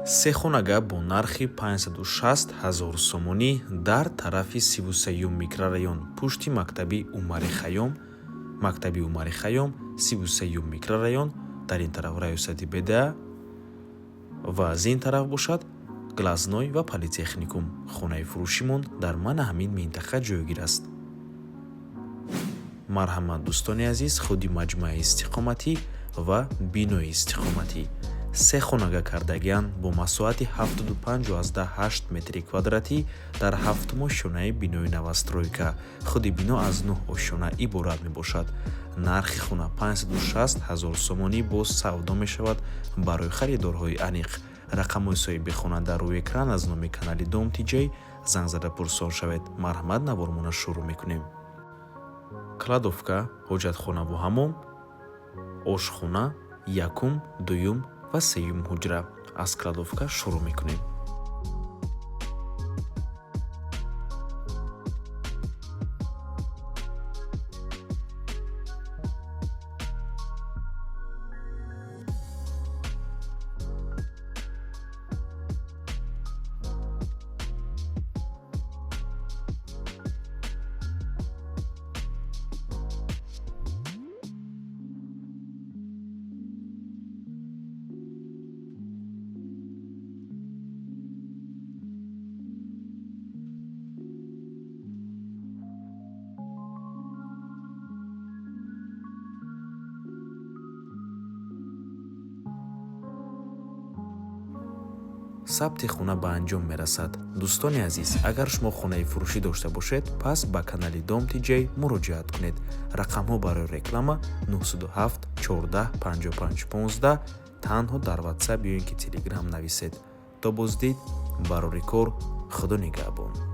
Се хонага бо нархи 560 ҳазор сомонӣ дар тарафи 33-юм микрорайон, пушти мактаби Умари Хайём, мактаби Умари Хайём, 33-юм микрорайон, дар ин тараф раёсати БДА ва аз ин тараф бошад глазной ва политехникум. Хонаи фурӯшимон дар мана ҳамин минтақа ҷойгир аст. Марҳамат, дӯстони азиз, худи маҷмӯаи истиқоматӣ ва бинои истиқоматӣ. Се хонага кардагианд бо масоҳати 75,8 метри квадратӣ дар ҳафтум ошёнаи бинои новостройка. Худи бино аз нӯҳ ошёна иборат мебошад. Нархи хона 560 ҳазор сомонӣ, боз савдо мешавад барои харидорҳои аниқ. Рақамҳои соҳиби хона дар рӯи экран. Аз номи канали Дом Тиҷей занг зада пурсон шавед. Марҳамат, навормона шурӯъ мекунем. Кладовка, ҳоҷатхонаву ҳамом, ошхона, якум, дуюм ва сеюм ҳуҷра. Аз кладовка шурӯъ мекунем. Сабти хона ба анҷом мерасад. Дӯстони азиз, агар шумо хонаи фурӯшӣ дошта бошед, пас ба канали Дом Тиҷей муроҷиат кунед. Рақамҳо барои реклама 907 14 55 15. Танҳо дар Ватсап ё ин ки Телеграм нависед. То боздид, барори кор, Худо нигаҳбон.